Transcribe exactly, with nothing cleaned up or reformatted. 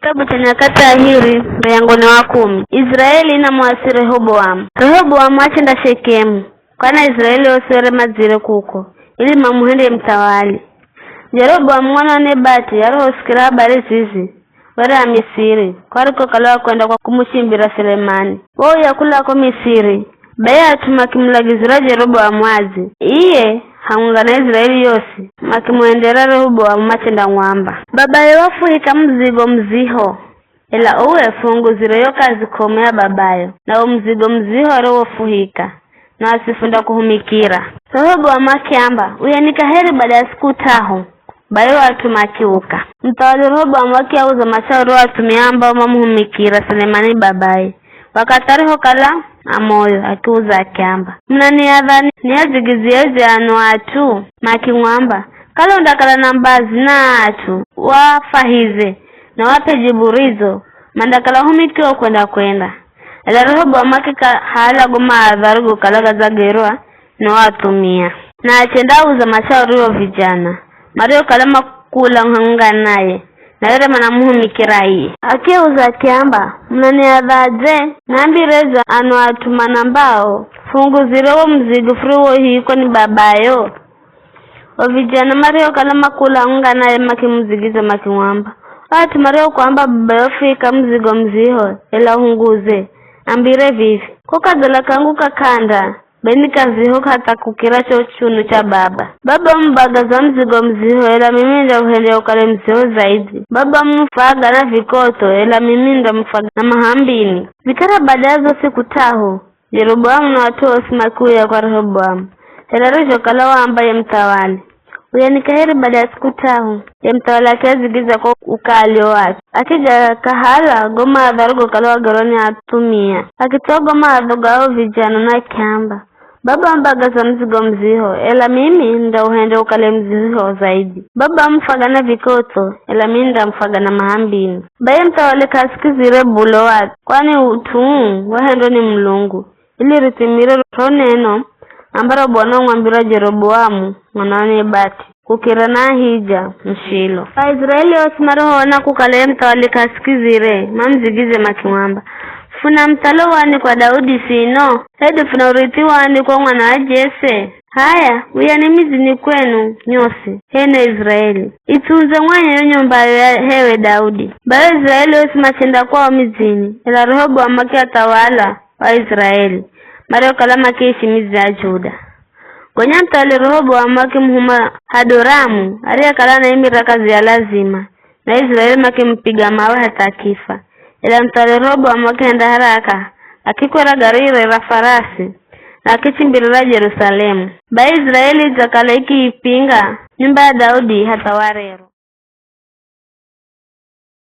Kitabu cha Nyakati Ahiri, muryango ni wa kumi. Israeli inamuasi Rehoboamu. Rehoboamu achenda Shekemu, kwana Israeli osi were madzire kuko, ili mamuhende muthawali. Jeroboamu mwana wa Nebati arihosikira habari zizi, were a Misiri, ko arikokala wakwenda kwa kumuchimbira Selemani. Wauya kula ko Misiri, bai at'u makimulagizira Jeroboamu adze. Iye hamwenga na Israeli yosi makimuhendera Rehoboamu machendamwamba, "Babayo wafuhika muzigo muziho, ela uwe fuhunguzire yo kazi k'omu ya babayo, na wo muzigo muziho ariwofuhika, na asi fundakuhumikira." Rehoboamu akiamba, "Uyeni kaheri bada ya siku t'ahu." Bai o at'u makiuka. Muthawali Rehoboamu akiauza mashauri o athumia ambao mamuhumikira Selemani babaye, wakathi arihokala a moyo, akiuza akiamba, "Munaniadha niadzigidzye eze ano at'u?" Makimwamba, "Kala undakala na mbazi na at'u, wafahize na wap'e jibu ridzo, mandakala ahumikiwo kwenda-kwenda." Ela Rehoboamu akikahala go maadha arigokala gadzagerwa ni o athumia, na achendauza mashauri o vijana mariokala makula hamwenga naye, na were manamuhumikira iye. Akiauza akiamba, "Munaniadhadze? Nambireze ano at'u manambao, 'Funguzire wo muzigo furiwohikwa ni babayo.'" O vijana mariokala makula hamwenga naye makimudzigidzya makimwamba, "O at'u mariokwamba babayo fuhika muzigo muziho, ela uhunguze, ambire vivi, 'Ko kadzala kangu ka k'anda, be ni kaziho hatha kukira cho chunu cha baba.'" Baba mubagaza muzigo muziho, ela mimi ndauhendya ukale muziho zaidhi. Baba mufwaga na vikotho, ela mimi ndamufwaga na mahambini. Vikara bada ya zo siku t'ahu, Jeroboamu na at'u osi makiuya kwa Rehoboamu, ela arizhokala waamba ye muthawali, "Uyeni kaheri bada ya siku t'ahu." Ye muthawali akiadzigidzya ko ukali o at'u. Akigakahala go maadha arigokala wagerwa ni athumia. Akitoa go maadha ga o vijana na akiamba, "Baba wambagaza muzigo muziho, ela mimi nindauhendya ukale muziho zaidhi. Baba wamufwaga na vikotho, ela mimi nindamufwaga na mahambini." Bai ye muthawali k'asikizire bule o at'u, kwani ut'u uu wahendwa ni Mulungu, ili rithimire ro neno ambaro Bwana wamwambira Jeroboamu mwana wa Nebati, kukira na Ahija Mushilo. Aisiraeli osi marihoona kukala ye muthawali k'asikizire, mamudzigidzya makimwamba, "Funa muthalo wani kwa Daudi sino? Hedu funa urithi wani kwa mwana wa Jese? H'aya, uyani midzini kwenu nyosi, h'enwi Aisiraeli. Itsundze mwenye yo nyumbayo ya hewe Daudi." Bai Aisiraeli osi machenda kwao midzini, ela Rehoboamu akiathawala wa Aisiraeli, mariokala makiishi midzi ya Juda. Gonya muthawali Rehoboamu akimuhuma Hadoramu, ariyekala anaimirira kazi ya lazima, na Aisiraeli makimupiga mawe hatha akifa. Ela muthawali Rehoboamu akihenda haraka, akikwera garire ra farasi, na akichimbirira Jerusalemu. Bai Aisiraeli idzakala ikiipinga nyumba ya Daudi hatha wa rero.